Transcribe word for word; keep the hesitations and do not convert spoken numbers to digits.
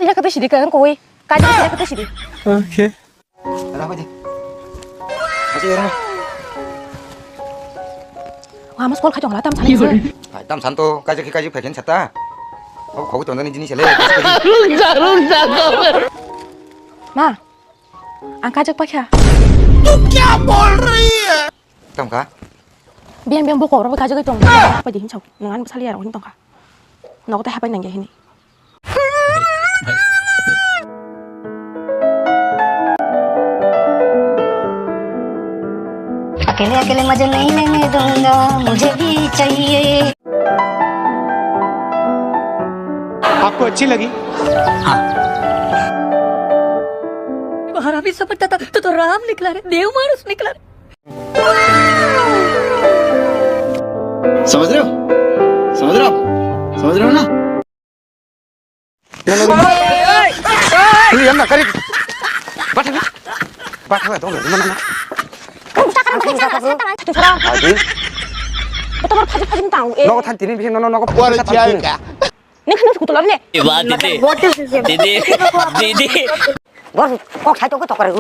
Ila kata sidi kan koi. Kaja sidi kata sidi. Okay. Ada apa, Ji? Masih orang. Wah, mas kol kacang lah, tam sana. Hai, tam santo, kaja ki kaja phakin sata. Kau kau tonton ini jenis le. Rungsa, rungsa, kau. Ma, ang kajak pakya. Tam ka? Biang biang boko ro kajak tong. Apa di hinsau? Nang an sali ya ro tong ka. Nogo tei hapai nangya hini. अकेले अकेले मजे नहीं लेने दूंगा, मुझे भी चाहिए। आपको अच्छी लगी? हाँ। हरामी समझता था तो, तो राम निकला रे, देव मानुस निकला रे। समझ रहे हो? समझ रहे हो आप? समझ रहे हो ना? Ini yang nak kari. Baca ni. Baca ni, tolong mana? Aji. Betul, betul, betul, tahu, eh. Nogo than tini bikin nono nogo. What a joke. Ini kan kutu lor ni. Iba, didi. What is this? Didi. Didi. Bos, kok saya tu ketok kari.